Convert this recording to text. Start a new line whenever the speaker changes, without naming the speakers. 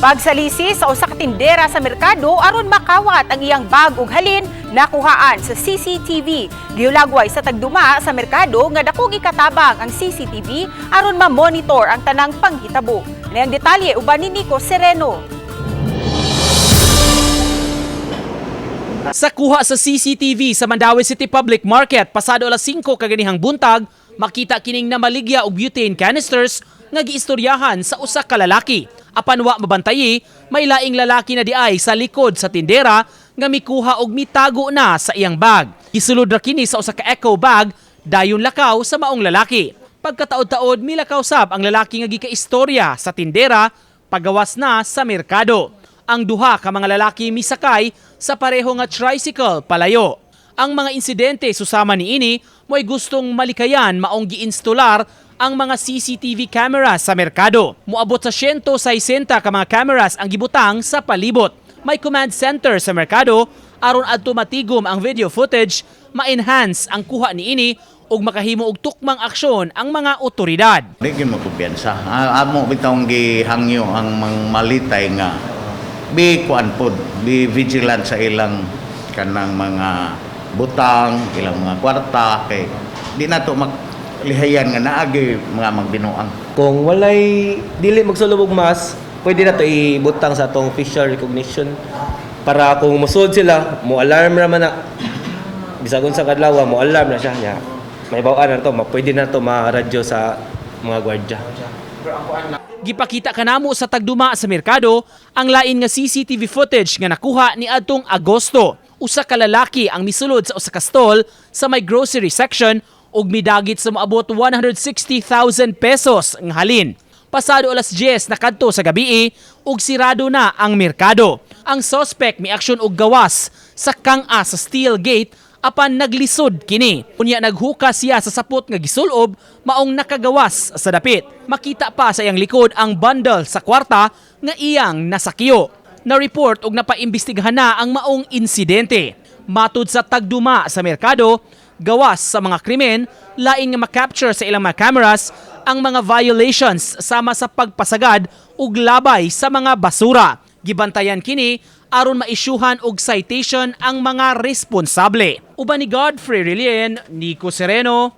Pagsalisi sa usa ka tindera sa merkado aron makawat ang iyang bag ug halin, nakuhaan sa CCTV. Gihulagway sa tagduma sa merkado nga dako gikatabang ang CCTV aron ma-monitor ang tanang panghitabo. Ang detalye uban ni Nico Sereno.
Sa kuha sa CCTV sa Mandaue City Public Market pasado alas 5 kaganihang buntag, makita kining namaligya og butane canisters nga giistoryahan sa usa ka lalaki. Apan wa mabantayi, may laing lalaki na diay sa likod sa tindera nga mikuha og mitago na sa iyang bag. Gisulod ra kini sa usa ka eco bag, dayon lakaw sa maong lalaki. Pagkataod-taod, milakaw sab ang lalaki nga gikaistorya sa tindera pagawas na sa merkado. Ang duha ka mga lalaki misakay sa pareho nga tricycle palayo. Ang mga insidente susama niini mo'y gustong malikayan, maong giinstular ang mga CCTV cameras sa merkado. Muabot sa 160 ka mga cameras ang gibutang sa palibot. May command center sa merkado aron adto matigom ang video footage, ma-enhance ang kuha niini ug makahimo og tukmang aksyon ang mga otoridad.
Di gyud makumpiyansa. Amo bitawng gihangyo ang mga malitay nga be kuan pod, be vigilant sa ilang kanang mga butang, ilang mga kwarta, kay di nato maklihayan nga naagi mga magbinuang.
Kung walay dili magsulob og mask, pwede na to ibutang sa atong facial recognition para kung musod sila, mo alarm ra man na. Bisag unsa kadlaw, mo alarm na siya nya. May bawaan na to, pwede na to ma-radyo sa mga gwardiya.
Gipakita kanamo sa tagduma sa merkado ang lain nga CCTV footage nga nakuha ni adtong Agosto. Usa ka lalaki ang misulod sa usa ka stall sa may grocery section ug midagit sa moabot 160,000 pesos nga halin. Pasado alas 10 na kadto sa gabi ug sirado na ang merkado. Ang suspect miaksyon og gawas sa kang-a sa steel gate apan naglisod kini. Unya naghukas siya sa sapot nga gisulob, maong nakagawas sa dapit. Makita pa sa iyang likod ang bundle sa kwarta nga iyang nasakyo. Na-report og napaimbestigahan na ang maong insidente. Matud sa tagduma sa merkado, gawas sa mga krimen, lain nga makapture sa ilang mga cameras ang mga violations sama sa pagpasagad ug labay sa mga basura. Gibantayan kini aron maisyuhan og citation ang mga responsable. Uban ni Godfrey Relien, Nico Sereno.